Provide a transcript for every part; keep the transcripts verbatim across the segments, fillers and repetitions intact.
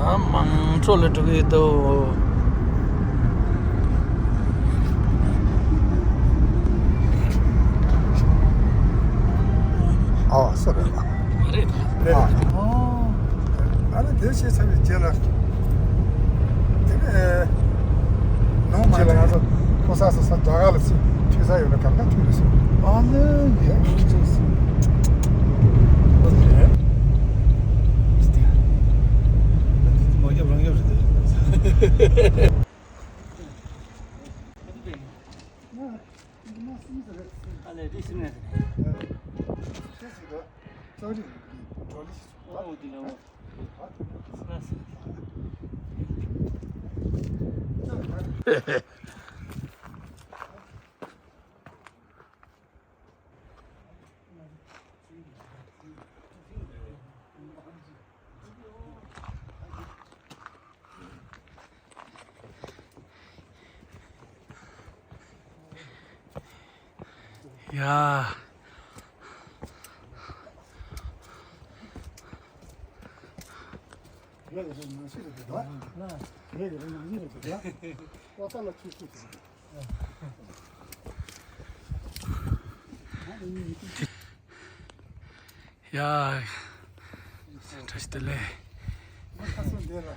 ཨ། དམངས་ཁྲོད་ལ་འགྲོ་གི་འདུག་ཨ། སོ་རེད་པ། རེད། རེད། ཨ། ཨ་ནི་དེ་བྱས་ཚར་བའི་རྗེས་ལ། དེ་ནས་ནང་མ་རྗེས་ལ་ང་ཚོ་ཕོ་གསར་སོ་སོ་རྒྱ་གར་ལ་ཚུད་ཐུག་ས་ཡོད་ན་གང་ག་ཐུག་རེད་ཟེར། ཨ་ནི་ཡ་ཁྱེད་ཚོ་སུ་མ་རྒྱབ་རང་རྒྱབ་རེད་དེ། ཨ་ལས་དེ་ཤི་ནས། ཨོ་དེ་ལ་ཨོ། ཡ། ཡ། བཀྲ་ཤིས་བདེ་ལེགས། ཁ་སང་འདི་ལ་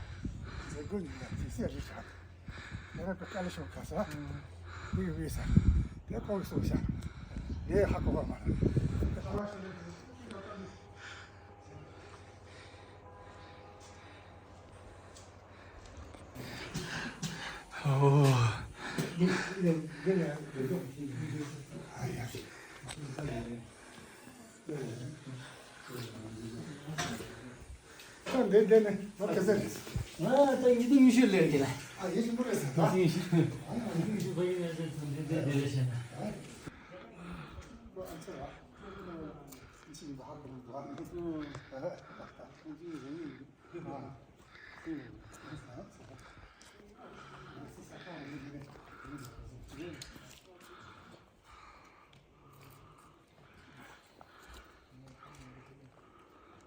མཛད་སྒོ་ཉིན་ལ་དུས་ཚོད་རེ་བཞག་དེ་རང་གི་དཀའ་ལས་ཤོར་ག་ས་བི་བི་ས་དེ་ཕོག་སོང་ཤག་དེ་ཧ་གོ་བ་མ་རེད། ཨོ། ད་འདི་འདི་ནས་ང་ག་ཚད་རེད། ང་ད་ཉིས་སྟོང་ཉི་ཤུ་ལེར་གྱི་ལ། ཨ་ཡེ་ཤུ་པོ་རེད་ཟེར་ད། ཉི་ཤུ། ཉི་ཤུ་པ་ཡིན་ན་ཟེར་ཙམ་འདི་འདི་འདི་རེད་ཟེར་ན། ཨ་ཚེ་ར། ཨ།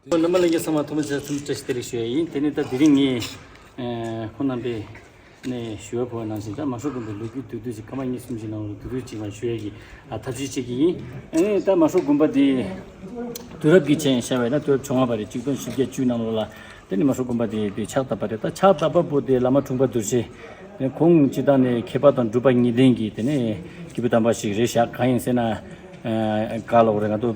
རྣམ་པ་ལྷན་རྒྱས་ཚང་མ་ཐུགས་རྗེ་ཆེ། ཐུགས་རྗེ་ཆེ། བཀྲ་ཤིས་བདེ་ལེགས་ཞུ་ཡ་ཡིན། དེ་ནས་ད་དེ་རིང་ངས་ཨ་ཁོང་རྣམ་པས་ནས་ཞུ་བ་ཕུལ་བ་ནང་བཞིན། ད་མ་ཧྲོ་དགོན་པའི་ལོ་རྒྱུས་བསྡུས་བསྡུས་ཅིག་སྐར་མ་གཉིས་གསུམ་ཞིག་ནང་ལ་བསྡུས་བསྡུས་ཅིག་མར་ཞུ་ཡ་གི་ཨ་ཐབས་ཤེས་བྱེད་ཀྱི་ཡིན། ཨ་ནི་ད་མ་ཧྲོ་དགོན་པ་འདི་དུས་རབས་ཀྱི་ཆ་ནས་བཤད་པ་ཡིན་ན་དུས་རབས་བཅོ་ལྔ་པ་རེད། ཆིག་སྟོང་བཞི་བརྒྱ་བཅུ་ནང་ལོགས་ལ། དེ་ནས་མ་ཧྲོ་དགོན་པ་དེ་དེ་ཕྱག་བཏབ་པ་རེད། ད་ཕྱག་བཏབ་པ་པོ་དེ་བླ་མ་དྲུང་པ་རྡོ་རྗེ། དེ་ཁོང་སྤྱིར་བཏང་ནས་མཁས་པ་དང་གྲུབ་པ་གཉིས་ལྡན་གྱི་དེ་ནས་སྐྱེས་བུ་དམ་པ་ཞིག་རེད་ཤག་གང་ཡིན་ཟེར་ན། ཨ་ག་ལབ་དགོས་རེད། ང་ཚོ་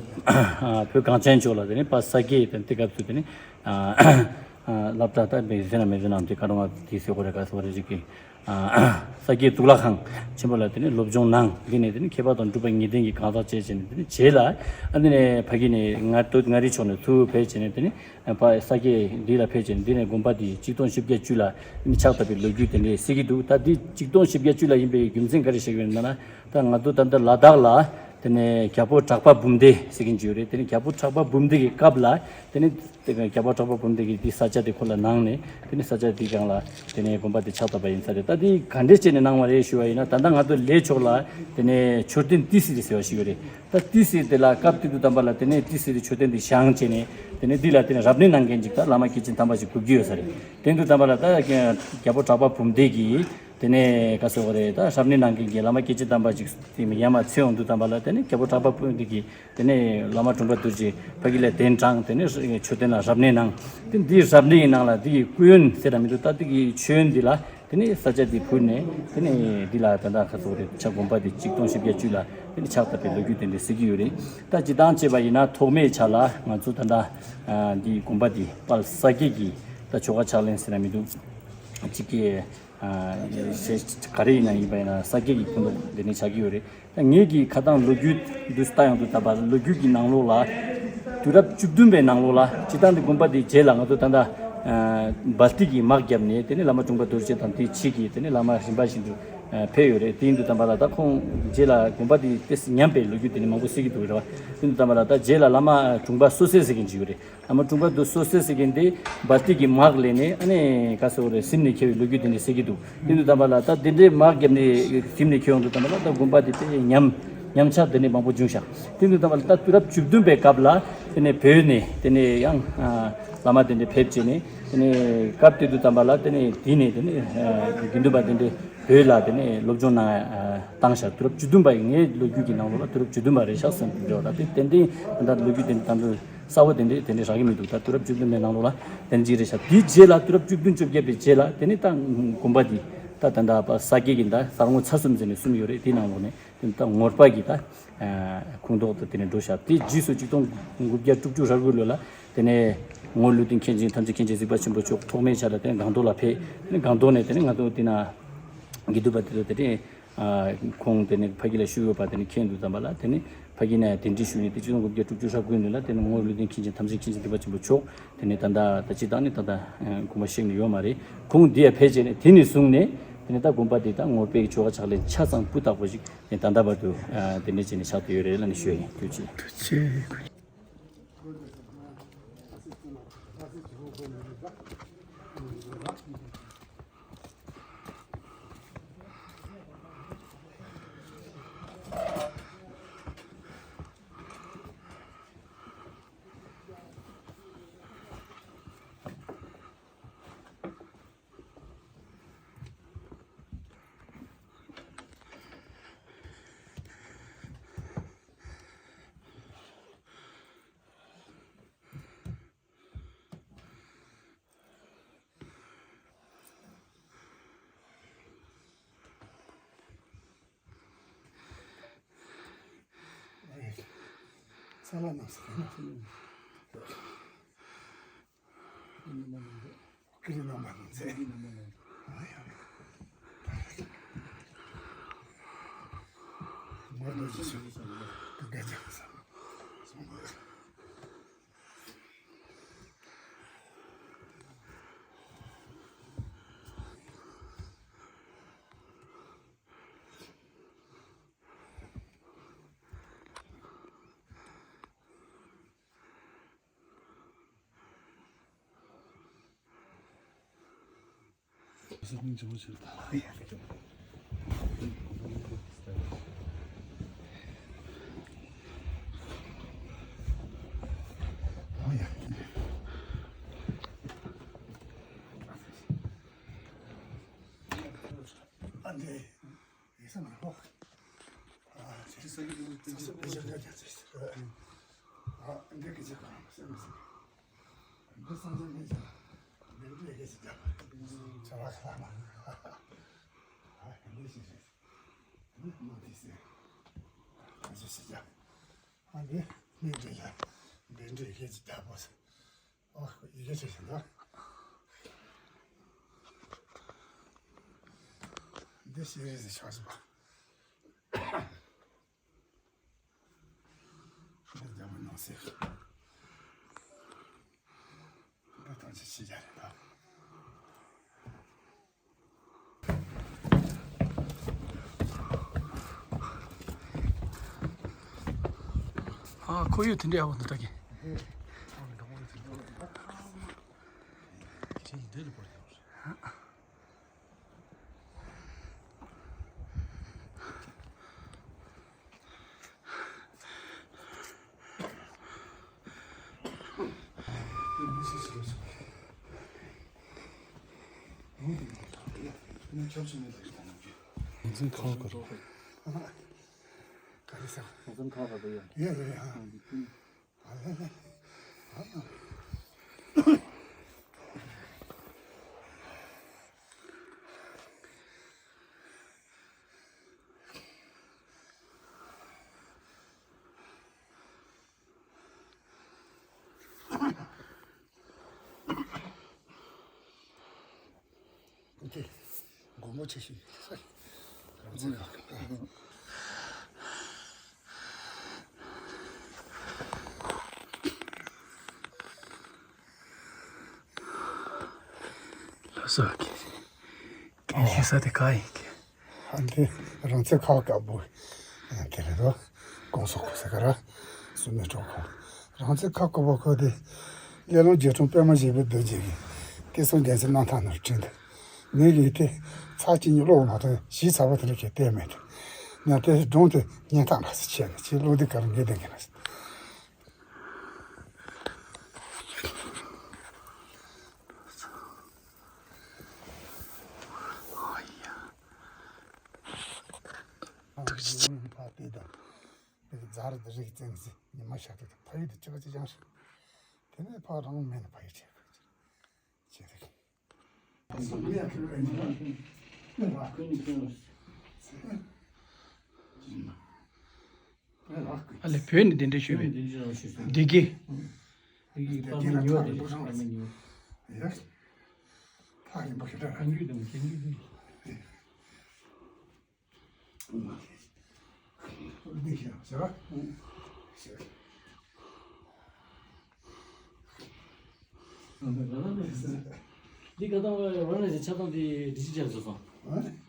བོད་གངས་ཅན་ལྗོངས་ལ་དེ་ནས་ཕ་ས་སྐྱེས་དེ་དེ་སྐབས་སུ་དེ་ནས་ཨ་ཨ་སློབ་གྲྭ་ད་མི་ཟེར་ན་མི་ཟེར་ན་དེ་ག་རུང་བ་དེ་ཟེར་དགོས་རེད། ག་ཟེར་དགོས་རེད་ཅིག་གི། ཨ་ས་སྐྱའི་གཙུག་ལག་ཁང་ཆེན་པོ་ལ་དེ་ནས་སློབ་སྦྱོང་གནང་། འདི་ནས་དེ་ནས་མཁས་པ་དང་གྲུབ་པ་གཉིས་ལྡན་གྱི་གང་ཟག་བྱས་བྱས་ནས་དེ་ནས་རྗེས་ལ་ཨ་འདི་ནས་ཕ་གི་ནས་མངའ་སྟོད་མངའ་རིས་ཕྱོགས་ནས་ཚུར་ཕེབས་བྱས་ནས་དེ་ནས་ཕ་ས་སྐྱའི་འདི་ལ་ཕེབས་བྱས་ནས་འདི་ནས་དགོན་པ་འདི་ཆིག་སྟོང་བཞི་བརྒྱ་བཅུ་ལ་ཨ་ནི་ཕྱག་བཏབ་པའི་ལོ་རྒྱུས་དེ་འདྲས་གསལ་གྱི་འདུག་ད་འདི་ཆིག་སྟོང་བཞི་བརྒྱ་བཅུ་ལ་ཡིན་པའི་རྒྱུ་མཚན་ག་རེ་བཤད་ཀྱི་ཡོད་ན། ད་ང་ཚོ་ད་ལྟ་ལ་དྭགས་ལ་དེ་ནས་རྒྱལ་པོ་གྲགས་པ་འབུམ་སྡེ་ཟེར་གྱིན་ཡོད་རེད། དེ་ནས་རྒྱལ་པོ་གྲགས་པ་འབུམ་སྡེ་གི་སྐབས་ལ་དེ་ནས། དེ་ག་རྒྱལ་པོ་གྲགས་པ་འབུམ་སྡེ་གིས་དེ་ས་ཆ་དེ་ཁོ་ལ་གནང་ནས་དེ་ནས་ས་ཆ་དེའི་སྒང་ལ་དེ་ནས་དགོན་པ་དེ་ཕྱག་བཏབ་པ་ཡིན་ས་རེད། ད་དེ་ག་འདྲས་བྱས་ནས་གནང་བ་རེད་ཞུ་བ་ཡིན་ན། ད་ལྟ་ང་ཚོ་ལྷོ་ཕྱོགས་ལ་དེ་ནས་མཆོད་རྟེན་ཏི་སེ་རེད་ཟེར་བ་ཞིག་ཡོད་རེད། ད་ཏི་སེ་དེ་ལ་སྐབས་དེ་དུས་ཙམ་པ་ལ་དེ་ནས་ཏི་སེ་དེ་མཆོད་རྟེན་དེ་བཞེངས་བྱས་ནས་དེ་ནས་འདི་ལ་དེ་ནས་རབ་གནས་གནང་མཁན་ཅིག་ད་བླ་མ་སྐྱེས་ཆེན་དམ་པ་ཞིག་དགོས་ཀྱི་ཡོད་ས་རེད། དེ་དུས་ཙམ་པ་ལ་ད་རྒྱལ་པོ་གྲགས་པ་འབུམ་སྡེ་གིས་དེ་ནས་ག་ཟེར་བ་རེད། ད་རབ་གནས་གནང་མཁན་གྱི་བླ་མ་སྐྱེས་ཆེན་དམ་པ་ཅིག་དེ་མི་ཡར་མར་འཚོལ་ཡོང་དུས་ཙམ་པ་ལ་དེ་ནས་རྒྱལ་པོ་གྲགས་པ་འབུམ་སྡེ་གིས། དེ་ནས་བླ་མ་དྲུང་པ་རྡོ་རྗེ་ཕ་གི་ལ་གདན་དྲངས། དེ་ནས་མཆོད་རྟེན་ལ་རབ་གནས་གནང་། དེ་འདིའི་རབ་གནས་ཡིན་ནང་ལ་འདི་ཡི་སྐུ་ཡོན་ཟེར་ར་མི་འདུག་ད་འདི་གི་མཆོད་ཡོན་འདི་ལ་དེ་ནས་ས་ཆ་འདི་ཕུལ་ནས་དེ་ནས་འདི་ལ་ད་ལྟ་ཁ་སོག་རེད། ཆ་དགོན་པ་འདི་ཆིག་སྟོང་བཞི་བརྒྱ་བཅུ་ལ་དེ་ནས་ཕྱག་བཏབ་པའི་ལོ་རྒྱུས་དེ་འདྲ་གསལ་གྱི་ཡོད་རེད། ད་སྤྱིར་བཏང་བྱས་པ་ཡིན་ན་ཐོག་མའི་ཆ་ལ་ང་ཚོ་ད་ལྟ་འདི་དགོན་པ་འདི་དཔལ་ས་སྐྱའི་གི་ད་ཆོ་ག་ཕྱག་ལེན་ཟེར་ར་མི་འདུག་ཅིག་གི་ག་རེ་ཡིན་ན་ཡིན་པ་ཡིན་ན་ས་སྐྱའི་གི་སྐུ་མདོག་འདི་ནས་ཆགས་ཀྱི་ཡོད་རེད། ད་ངེད་ཀྱིས་ཁ་སང་ལོ་རྒྱུས་འདི་ལྟ་ཡོང་དུས་ད་བར་ལོ་རྒྱུས་ཀྱི་ནང་ལོགས་ལ་དུས་རབས་བཅུ་བདུན་པའི་ནང་ལོགས་ལ་སྤྱིར་བཏང་འདི་དགོན་པ་འདི་རྗེས་ལ་ང་ཚོ་ད་ལྟ་སྦལ་ཏི་གི་དམག་བརྒྱབ་ནས་དེ་ནས་བླ་མ་དྲུང་པ་རྡོ་རྗེ་དང་དེའི་ཕྱིས་ཀྱི་དེ་ནས་བླ་མ་རིམ་པ་བཞིན་དུ་ཕེབས་ཡོད་རེད། དེ་ཡིན་དུས་ཙམ་པ་ལ་ད་ཁོང་རྗེས་ལ་དགོན་པ་འདི་ཏོག་ཙམ་ཉམས་པའི་ལོ་རྒྱུས་དེ་ནས་མང་པོ་གསལ་གྱི་འདུག་རེད་བ། དེ་ཡིན་དུས་ཙམ་པ་ལ་ད་རྗེས་ལ་བླ་མ་དྲུང་པ་སོ་སེ་ཟེར་མཁན་ཅིག་ཡོད་རེད། བླ་མ་དྲུང་པ་འདི་སོ་སོའི་སྲས་ཀྱིས་འདི་སྦལ་ཏི་གི་དམག་ལས་ནས་ཨ་ནི་ག་ཟེར་དགོས་རེད། ཟིན་ནས་འཁྱེར་བའི་ལོ་རྒྱུས་དེ་འདྲ་གསལ་གྱི་འདུག་དེ་འདུག་ཙམ་པ་ལ་ད་དེ་འདྲའི་དམག་བརྒྱབ་ནས་ཟིན་ནས་འཁྱེར་ཡོང་དུས་ཙམ་པ་ལ་ད་དགོན་པ་དེ་དཔེ་ཉམས། ཉམས་ཆག་དེ་ནས་མང་པོ་བྱུང་ཤག་དེ་དུས་ཙམ་པ་ལ་ད་དུས་རབས་བཅུ་བདུན་པའི་སྐབས་ལ་དེ་ནས་བོད་ནས་དེ་ནས་ཡང་ཨ་བླ་མ་དེ་འདྲ་ཕེབས་བྱས་ནས་དེ་ནས་སྐབས་དེ་དུས་ཙམ་པ་ལ་དེ་ནས་དེ་ནས་དེ་ནས་ཨ་དགེ་འདུན་པ་དེ་འདྲ་བོད་ལ་དེ་ནས་སློབ་སྦྱོང་གནང་ཨ་བཏང་ཤག་དུས་རབས་བཅུ་བདུན་པ་ཡི་ངའི་ལོ་རྒྱུས་ཀྱི་ནང་ལོགས་ལ་དུས་རབས་བཅུ་བདུན་པ་རེད་ཤག་བསམ་གྱི་འདུག་ད་དེ་ཏན་ཏན་ད་ལྟ་ལོ་རྒྱུས་དེ་འདྲ་ད་དུང་གསར་པ་དེ་འདྲ་དེ་འདྲ་རག་གི་མི་འདུག་ད་དུས་རབས་བཅུ་བདུན་པའི་ནང་ལོགས་ལ་དེ་འདྲ་ཅིག་རེད་ཤག་དེའི་རྗེས་ལ་དུས་རབས་བཅུ་བདུན་བཅོ་བརྒྱད་པའི་རྗེས་ལ་དེ་ནས་ད་དགོན་པ་འདི་ད་ད་ལྟ་ས་སྐྱའི་གི་ད་ས་ལོང་ཚ་གསུམ་ཟེར་ནས་གསུམ་ཡོད་རེད། དེའི་ནང་ལོགས་ནས། དེ་ད་ངོར་པ་གི་ད་ཁོངས་གཏོགས་དུ་དེ་ནས་འགྲོ་ཤག་དེ་རྗེས་སུ་ཆིག་སྟོང་དགུ་བརྒྱ་དྲུག་ཅུ་རེ་དགུ་ལོ་ལ་དེ་ནས་ངོར་ཀླུ་ལྡིང་མཁན་ཆེན་ཐམས་ཅད་མཁྱེན་ཅིང་གཟིགས་པ་ཆེན་པོ་མཆོག་ཐོག་མའི་ཆར་ལ་དེ་ནས་སྒང་ཏོག་ལ་ཕེབས། དེ་ནས་སྒང་ཏོག་ནས་དེ་ནས་ང་ཚོ་དེ་ན་དགེ་འདུན་པ་དེ་ཚོ་དེ་ནས་ཁོང་དེ་ནས་ཕ་གི་ལ་བཞུགས་ཡོད་པ་དེ་ནས་མཁྱེན་དུས་ཙམ་པ་ལ་དེ་ནས་ཕ་གི་ནས་གདན་འདྲེན་ཞུས་ནས་དེ་ཆིག་སྟོང་དགུ་བརྒྱ་དྲུག་ཅུ་རེ་དགུ་ལོ་ལ་དེ་ནས་ངོར་ཀླུ་ལྡིང་མཁན་ཆེན་ཐམས་ཅད་མཁྱེན་ཅིང་གཟིགས་པ་ཆེན་པོ་མཆོག་དེ་ནས་ད་ལྟ་ད་ཅི་ད་ནི་ད་ལྟ་དགོངས་པ་བཞེས་ནས་ཡོད་མ་རེད། ཁོང་འདི་ཡ་ཕེབས་བྱས་ནས་དེ་ནས་བཟུང་ནས་དེ་ནས་ད་དགོན་པ་འདི་ད་ངོར་པའི་ཆོ་ག་ཕྱག་ལེན་ཆ་ཚང་སྤུས་དག་པོ་ཞིག་ནས་ད་ལྟ་བར་དུ་དེ་འདྲ་བྱས་ནས་ཆགས་བསྡད་ཡོད་རེད་ལབ་ནས་ཞུ་ཡ་ཡིན། ཐུགས་རྗེ་ཆེ། ཨ་འདི་མི་འདི་ལ་འདི་འདྲའི་ཡི་གེ་ཅིག་རྒྱག་པ་ཟེར། ཨ་ཡི་གེ་ཅིག་ཟེར་ན། འདི་ཤེས་རིག་ཟེར་ཆགས་སོང་པ། འདི་རྒྱ་མི་ནང་ཟེར། འདི་ཐམས་ཅད་ཕྱི་རྒྱལ་རེད་ད། ཨ་ཁོར་ཡུག་དེ་འདྲ་ཡག་པོ་འདུག་ད་གི། འདི་སྒོར་མོ་ཆེ་ཤོས་ཡིན་ས་རེད། ལགས་སོ། གལ་ཆེ་ས་དེ་ག་ཡིན་གི། ཨ་འདི་རང་བཙན་ཁ་བ་དཀར་པོ་དེ་རེད་དོ། ༸གོང་ས་སྐུ་ཟེར་ག་ར་སུ་མེད་གྲོགས་ཁོ་རང་བཙན་ཁ་བ་དཀར་པོ་ཁོ་དེ་སླེ་ལུང་རྗེ་དྲུང་པདྨ་བཞད་པའི་རྡོ་རྗེ་གི་སྐལ་བཟང་རྒྱལ་མཚན་གནམ་ཐང་ནས་བྲིས་འདུག་ངས་གི་དེ་ཚར་གཅིག་གཉིས་ཀློག་མ་ཐུབ་ཞིབ་ཚགས་པོ་དེ་འདྲ་གི་བལྟས་མེད་དེ། ང་དེ་སྒྲུང་དེ་ཉན་སྟངས་ར་སི་ཆེ་གི་ཆེ་བློ་དེ་གར་འགེལ་དེ་གི་ར་སི། ཕ་དེ་དང་དེ་གི་རྫ་རི་དེ་རིགས་བཙན་ཟི་ཉི་མ་ཤར་དུས་དང་ཕ་ཡུལ་དུ་ཅི་ག་ཅི་ཅང་ཤི། དེ་ནས་ཕ་རང་མེད་ན་ཕ་ཡུལ་ཆེ་གི་ཆེ་རེད། ཨ་ལས་བོད་ནས་གདན་འདྲེན་ཞུས་པའི་སྡེ་དགེ། སྡེ་དགེ་པར་མ་ཉོ་བ་རེད། པར་མ་ཉོ་བ། ཕ་རིན་པོ་ཆེ་འདྲ་ར། གང་རྒྱུད་དང་གཞན་རྒྱུད་དུ། འདི་ཀ་ཏང་བ་ར་ནས་ཆ་ཚང་འདི་འདི་ཅི་བྱས་བཟོ་སོང་།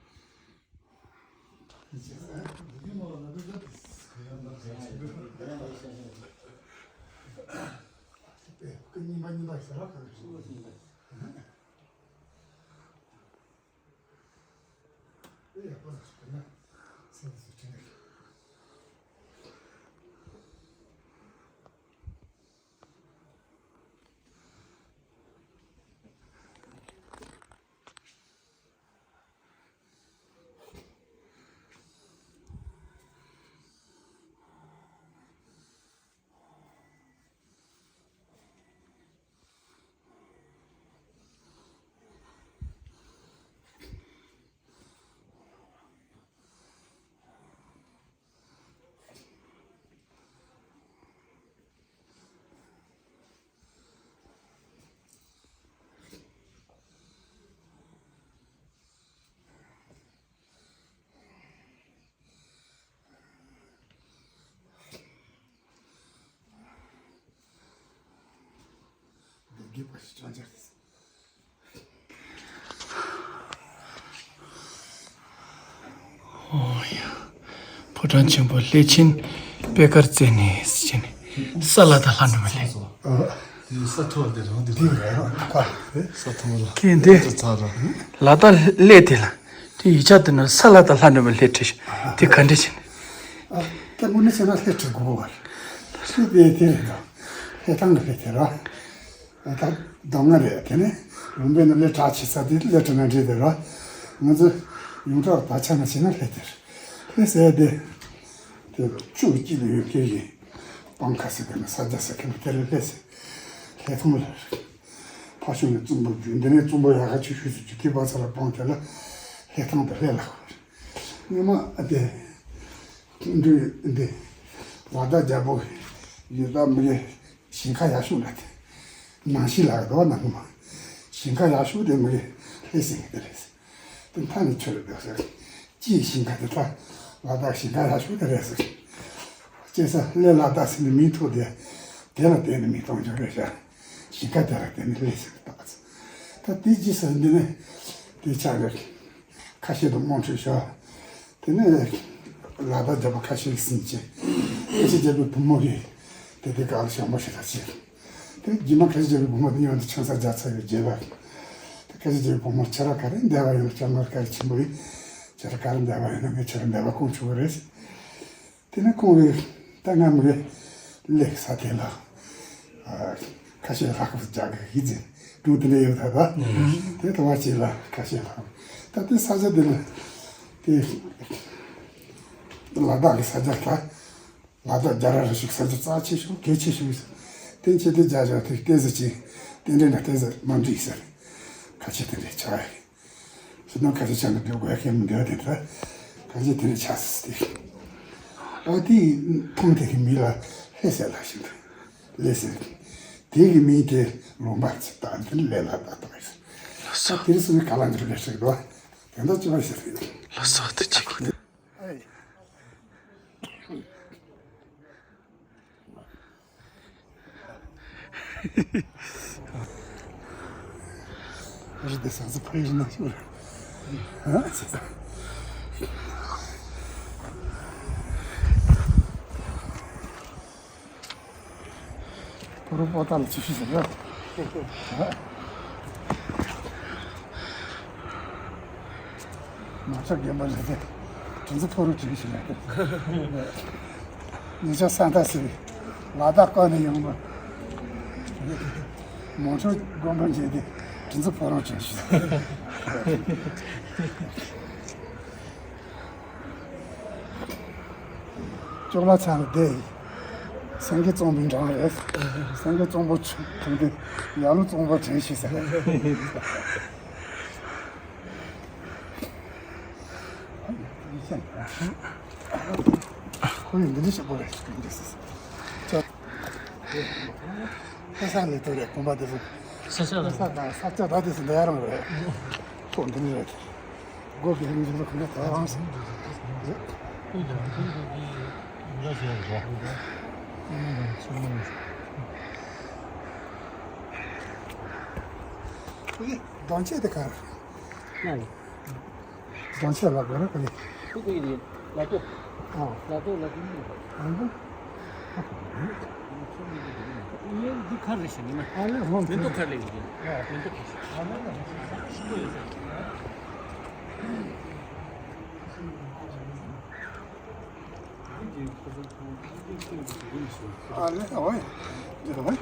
ཕོ་བྲང་ཆེན་པོ་ལྷས་བྱིན་པད་དཀར་རྩེ་ནས་ཟེར་བྱས་ནས་ས་ལ་དང་ལྷ་འགྲོ་མ་ལྷས། ཨ། དེ་ས་མཐོ་བ་དེ་རང་དེ་དེ་རེད་ཁ། ས་མཐོ་བ་ལ། ཁྱེད་འདི་ཚ་ར། ལ་དྭགས་གླེ་དེ་ལ་དེ་ཡིག་ཆ་དེ་ན་ས་ལ་དང་ལྷ་འགྲོ་མ་ལྷས་བྲིས་ཤག་དེ་ག་འདྲ་བྱས་ནས། ཨ། ད་དངོས་གནས་བྱས་ན་ལྷས་བྲིས་དགོས་པ་རེད། ལྷས་དེ་དེ་རེད་དོ། ལྷས་ཐང་གི་ལྷས་དེ་ར། ད་གདོང་ང་རེད། དེ་ནས་ལུང་པའི་ནང་ལས་གྲགས་ཆེ་ས་དེ་ལས་གྲ་ན་འདྲེ་དེ་ར། ང་ཚོ་ཡོངས་གྲགས་ད་ཆ་ན་བྱས་ན་ལྷས་དེ་རེད། ལྷས་ཟེར་དེ། དེ་བཅུ་གཅིག་ལ་ཡོད་མཁན་གྱི་སྤང་ཁ་ཟེར་གི་ན་ས་རྒྱ་ཟེར་གི་ན་དེ་ལ་ལྷས་ཟེར། ལྷས་ཐང་ལ་རེད། ཕ་ཤུལ་ནས་བཙུན་པོ་བརྒྱུད་འདི་ནས་བཙུན་པོ་ཡག་ག་ཆུ་ཤུལ་ཚོ་རྒྱུད་ཀྱི་པ་ཚ་ལ་སྤང་དེ་ལ་ལྷས་ཐང་དེ་ལྷས་ལ། སྔོན་མ་དེ། འདི་འདི། ལ་དྭགས་རྒྱལ་པོ་ཡོད་ད་མི་རེད། ཞིང་ཁ་ཡག་ཤོས་ལ་དེ། ནང་ཤི་ལ་རྡོ་ནང་མ། ཞིང་ཁ་ཡག་ཤོས་དེ་མི་རེད། ལྷས་ཟེར་གི་དེ་རེད། དེ་མཐའ་ནས་ཆོས་རེད་འདུག་ཟེར། ཅིའི་ཞིང་ཁ་དེ་ད་ལ་དྭགས་ཞིང་ཁ་ཡག་ཤོས་དེ་རེད་ཟེར། བཅད་ས་ལྷས་ལ་དྭགས་ཟེར་ནས་མིང་ཐོགས་དེ། དེ་ལ་བརྟེན་ནས་མིང་བཏོན་རྒྱུ་རེད་ཤག་ཞིང་ཁ་དེ་ལ་བརྟེན་ནས་ལྷས་ཟེར་བཏགས་ཚེ། ད་དེ་ཅི་ཟེར་འདི་ནས་དེ་ཆགས་རེད། ཁ་ཤས་དུ་དམངས་ཁྲོད་ཤོག་དེ་ནས་ལ་དྭགས་རྒྱལ་པོ་ཁ་ཤས་ཀྱིས་ཟིན་བྱས། ཁ་ཤས་རྒྱལ་པོའི་བུ་མོ་གིས་དེ་དེ་ག་ལ་ཞང་པོ་ཞེ་དྲག་བྱས། དེ་རྗེས་མ་ཁ་ཤས་རྒྱལ་པོའི་བུ་མོ་དེ་མཉམ་དུ་ཆང་ས་རྒྱག་ཚར་བའི་རྗེས་ལ། དེ་ཁ་ཤས་རྒྱལ་པོའི་བུ་མོ་ཁྱེད་རང་ག་རེ་འདས་པ་ཡོད་ན། སྐྱབས་མགོན་བཀའ་དྲིན་ཆེན་པོ་ཡིས་ཁྱེད་རང་ག་རེ་འདས་པ་ཡོད་ན་ངས་ཁྱེད་རང་འདས་པ་སྐོང་ཆོག་གི་རེད། དེ་ནས་ཁོང་གིས་ད་ང་མི་གི་ལས་ས་དེ་ལ་ཁ་ཤས་ལྷག་པར་རྒྱག་གི་ཡིད་ཟིན་འགྲོ་དེ་འདྲ་ཡོད་ད་ད། དེ་ཐོག་བ་ཅིག་ལ་ཁ་ཤས་ལྷག་ད་དེ་ས་ཆ་དེ་ལ་དེ་ལ་དྭགས་ཀྱི་ས་ཆ་ད་ལ་དྭགས་རྒྱ་ར་ར་ཞིག་ས་ཆ་རྩ་ཆེ་ཤོས་གལ་ཆེ་ཤོས་ཡིན་ས། དེ་ཆེ་དེ་རྒྱ་རྒྱ་དེ་ལྟས་ཟེར་ཅིག་དེ་འདྲ་ན་ལྟས་ཟེར་མ་འགྲིག་ཟེར། ཁ་ཆེ་དེ་འདྲ་ཆགས་ཡོད། ཕྱི་ནང་ཁ་ཆེ་ཆགས་ན་འགྲོ་དགོས་ཁེ་མི་འདུག་དེ་འདྲ་ཁ་ཆེ་དེ་འདྲ་ཆགས་ཟེར་ཏེ། ཨ་དེ་ཐང་དེ་གི་མི་ལ་ལྷས་ཟེར་ལ་ཞིག་འདུག་ལྷས་ཟེར། དེ་གི་མིང་དེ་ལུང་པ་ཚིག་དང་དེ་ལས་ལ་ད་ད་ཟེར། ད་དེ་སོང་ནས་ག་ལ་འགྲོ་ལས་ཟེར་གི་འདུག་དེ་འདྲ་ཅི་བ་ཟེར་གི་འདུག་ལ་སོགས་དུ་ཅིག་རི་དེ་ས་ཚ་ཕ་ཡི་ནང་ཞུ་ར། ཨ་ཙི་ཙི། ཕོ་རོ་པོ་ཏ་ལ་ཅི་ཞིག་ཟེར་ར། མ་ཆག་རྒན་པ་ལས་དེ། དྲིན་ཕོ་རོག་དྲན་ཞིག་ལ། ཉིན་ཞག་ས་མཐའ་ཟེར་བའི་ལ་དྭགས་ཀ་ནས་ཡོང་བ། མོན་གྷོ་དགོན་པ་མཇལ་ཏེ་དྲིན་ཕོ་རོག་དྲན་ཞིག་ཅོག་ལ་ཚང་བསྡད་ཡིན། སེང་གེ་གཙང་པོའི་འགྲམ་རེད། སེང་གེ་གཙང་པོ་ཁྲོམ་སྡེ་ཡར་ལུང་གཙང་པོ་དྲན་ཞིག་ཟེར། ཁོ་ཡི་འདི་འདྲ་ཞིག་པོ་རེད། ཁ་སང་ནས་ཐོ་རེད་གོམ་པ་དེ་ཚོ། ས་ཆ་ལ། ས་དང་ས་ཆ་ར་དེ་ཚོ་འདི་ཡ་རང་རེད། ཁོ་འདི་འདྲ་རེད། སྒོ་གི་ཧིང་ཚོ་ཁོ་ན་ད་རང་སོང་། ཁོ་གི་གདོང་ཆས་དེ་ག་རེད། གདོང་ཆས་ལ་དགོས་ན་ཁོ་ནི། ཁོ་གི་ལ་ཏོ། ཨ། ལ་ཏོ་ལ་ཏོ་མི། ཨ་ནི། ངས་འདི་ཁ་རེ་ཞིག་ཡིན་ན། ཨ་ལེ་ཧོན། མེ་ཏོག་ཁ་རེ་ཡིན། ཨ། མེ་ཏོག་ཁ་ཞིག་ཨ་ལེ་ཧོན། ཨ་ལེ་ཧོན། འདི་ཧོན།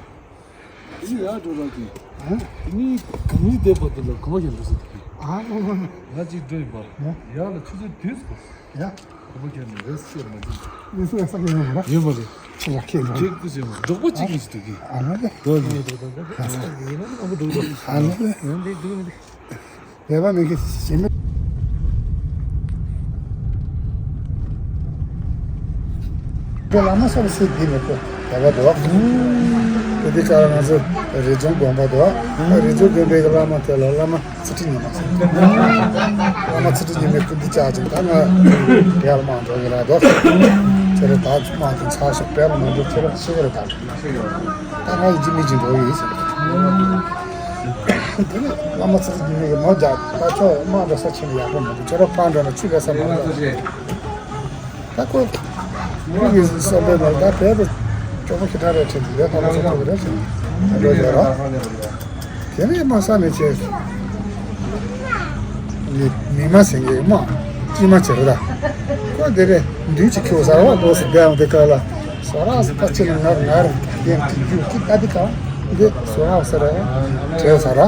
དེ་ནི་ཡར་འགྲོ་རོགས་གྱིས། ཨ། དེ་ནི་དེ་ནི་བསྡད་པ་དེ་ལ་གོམ་པ་ཞིག་འགྲོ་ཟེར་དུས། ཨ་ལོ་ལོ་ལོ། ང་གཅིག་འགྲོ་ཡིན་པ། ཡ། ཡར་ལ་ཆུ་ཚོད་བདུན་སྐོར། ཡ། གོམ་པ་རྒྱབ་ནས་རེས་ཤེས་མ་བྱུང་། ནི་སུ་ཡ་ས་ཡོད་མ་རེད། ཡོད་མ་རེད། ཁྱེད་ལ་ཁྱེད་ལ། ཁྱེད་སྐུ་ཞེས་མ་རྡོག་པོ་གཅིག་གིས་ཞིག་འདུག་གི། ཨ་ལ་ལེ། རྡོ་ཡིན། ཡིན་ན་ནི་ཨ་མ་རྡོག་རྡོག་ཨ་ལ་ལེ། ཡོང་འདི་འདུག་མི་འདུག་བོད་པ་མི་གི་ཞེ་མེད། དེ་བླ་མ་སོགས་སྲིད་འདི་མི་དགོས་བོད་པ་འདུག་དེ་དུས་ཀ་ང་ཚོ་རི་ལྗོངས་དགོན་པ་འདུག་རི་ལྗོངས་དགོན་པའི་བླ་མ་དེ་ལ་བླ་མ་ཚུལ་ཁྲིམས་ཉི་མ་ཟེར། བླ་མ་ཚུལ་ཁྲིམས་ཉི་མའི་སྐུ་འདི་བཅར་ཅིང་ད་ང་བལ་མ་འགྲོ་གི་ར་འདུག་ཁྱེད་རང་ད་མ་དང་ཚ་ཞོག་བལ་མ་འགྲོ་ཁྱེད་རང་ཤི་གི་ར་ད། ད་ང་ཡིན་གཅིག་མིན་གཅིག་འགྲོ་ཡིན་ཟེར། དེ་ནས་བླ་མ་ཚེ་རིང་གིས་མོ་རྒྱག་ད་ཁྱོད་དམག་འགྲོ་ས་ཆེན་ཡག་པོ་མི་འདུག་ཁྱོད་རང་ཕར་འགྲོ་ན་ཆུ་བས་ས་མ་འགྲོ། ད་ཁོ་ཁོ་གི་བསམ་པའི་ནང་ད་བལ་དུ་གྲོགས་པོ་ཞེ་དྲག་རེད་དྲན་འདུག་བལ་ཕར་མ་ཚོ་ཐུག་རེད་དྲན་འགྲོ་ཡོད་ར། དེ་ནས་དམག་ས་ནས་བྱས། མི་མ་ཟིན་གྱི་དམག་དཀྱུས་མ་བྱེད་རེད་ད། ཁོ་དེ་རེད་འདུས་ཀྱི་ཁྱེའུ་གསར་བ་ལོ་སི་བསྡད་ཡོང་དེ་སྐབས་ལ། བཟོ་རག་སི་ཕ་ཆེ་ལ་ངར་ངར་ཡན་གྱི་རྒྱུ་ཀི་ཀ་དི་ཀ་འདི་བཟོ་རག་སི་རེད་བྲལ་ས་ར།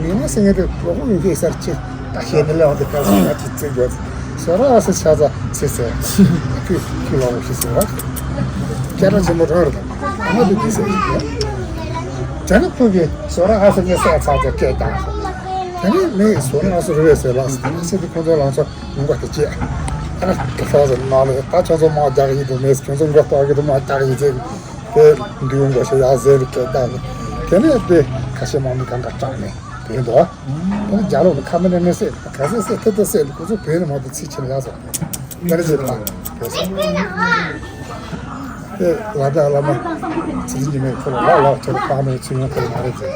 མི་མ་ཟིན་གྱི་དེ་གྲོགས་པོ་ཡིན་གྱི་སར་ཆེ་ད་ཤེས་ནི་ལ་འོང་དེ་སྐབས་སི་ང་ཅི་ཚེ་དགོས། བཟོ་རག་སི་ཆ་ཚ་ཚེ་ཚེ་ཁྱི་ཁྱི་ལོ་ཞིག་ཟེར་བ། སྐད་གྲགས་ཆེན་པོ་རང་རེད་ད། ཨ་མ་དེ་དེ་ཟེར་ཞིག་རེད། དེ་ནི་ཁོ་གིས་བཟོ་རག་སི་ངའི་སྲས་ཚ་ཚ་སྐད་བཏང་སོང་། དེ་ནས་མི་བཟོ་རག་སི་རུ་བས་ཟེར་ལ་སི་དེ་ནས་སི་དེ་ཁོང་ཚོ་ལང་ཚོ། ལུང་པ་དེ་བཅད། ཨ་ནི་དེ་ལྷོ་ཟེར་ནང་ལ་ད་ཁྱོད་ཚོ་དམག་རྒྱག་གི་འདུག་མེད་ཁྱོད་ཚོ་མགོ་གཏོགས་ཀྱི་འདུག་དམག་རྒྱག་གི་ཟེར། དེ་འདུལ་མགོ་ཞེ་ཡག་ཟེར་གི་བཏང་། དེ་ནས་དེ་ཁ་ཤས་དམག་མི་གང་ག་དྲངས་ནས་དེ་འདུག་དེ་ནས་རྒྱ་ལོག་ནས་ཁ་མི་ནས་ནས་བསད་ག་ཚོད་བསད་ཐུབ་ཐུབ་བསད་ཁོ་ཚོ་བོད་ནས་མ་གཏོགས་ཚིག་ཆེ་ལ་ཡག་སོང་། དེ་ནས་ཟེར་ལ་བོད་སོང་། དེ་ལ་དྭགས་བླ་མ་ཚེ་རིང་ཉི་མས་ཁོ་ལ་ལག་ལག་ཁྱོད་ལ་ཕག་མོའི་ཚུལ་ཡོང་ཐུབ་མ་རེད་ཟེར།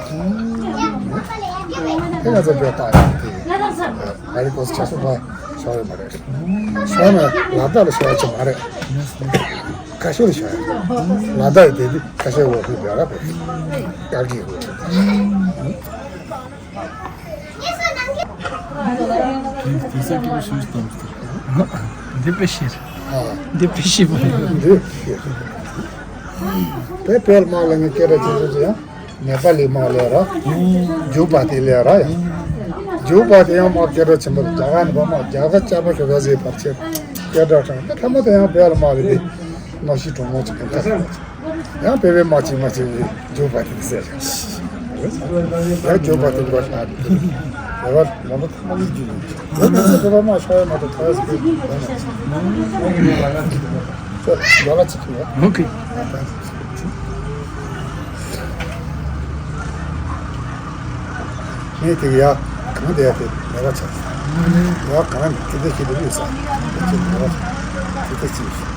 དེ་ང་ཚོ་བོད་ལྟ་ཡག་དེ། ང་རའི་སྐོར་ཆ་སོ་མ་ཤོར་ཡོད་མ་རེད། ཤོར་ན་ལ་དྭགས་ལ་ཤོར་ཡག་ཅིག་མ་རེད། ཁ་ཤས་ལ་ཤོར་ཡག་ལ་དྭགས་ཡི་དེ་དུས་ཁ་ཤས་འོག་ཏུ་ཡོད་ར་བས། དཀར་གྱི་འོག་ཏུ། དེ་དེ་ས་སྐྱིད་པོ་ཞིག་བཏང་ཟེར། འདི་དཔེ་ཤེས། འདི་དཔེ་ཤེས་པ་རེད། འདི་ཤེས། དེ་བལ་དམག་ལ་ངས་སྐད་གྲགས་ཆེན་པོ་ཅིག་ཡང་ནེ་པ་ལི་དམག་ལས་ར། ཇུ་པ་ཏི་ལས་ར་ཡང་། ཇུ་པ་ཏི་ཡང་དམག་སྐད་གྲགས་ཆེན་པོ་རེད། རྒྱ་གར་ནས་བ་དམག་རྒྱ་གར་ཅག་པ་ཞོག་ག་ཟེར་བར་ཆད་སྐད་གྲགས་དྲངས་ཏེ་ཐ་མ་དེ་ཡང་བལ་དམག་ལས་དེ་གནོད་ཤིག་གྲོང་མོ་ཅིག་གི་ཡང་བོད་པའི་དམག་ཅིག་མ་ཅིག་ཇོ་བ་དེ་ཟེར། ཡང་ཇོ་བ་དེ་འགོ་ཐག་ནས་བོད་པ་ལོ་ན་ཐ་མ་ལས་རྒྱུ་ཡིན། བོད་པའི་ཚེ་བོད་པ་དམག་ཤོར་ཡ་མ་གཏོགས་ཐ་ཡ་ཟེར་གི་ཡོད་མ་རེད། ཁྱོད་ཡོ་ལ་ཅིག་ཐུབ་ཡོད། ཨོ་ཁེ། ངས་དེ་ཡ་གང་དེ་ཡ་དེ་མེད་པ་ཆགས། ཡ་གང་དེ་དེ་ཞིག་ཏུ་ལུས་ས། དེ་ཅིག་མེད་པ་དེ་དེ་ཅིག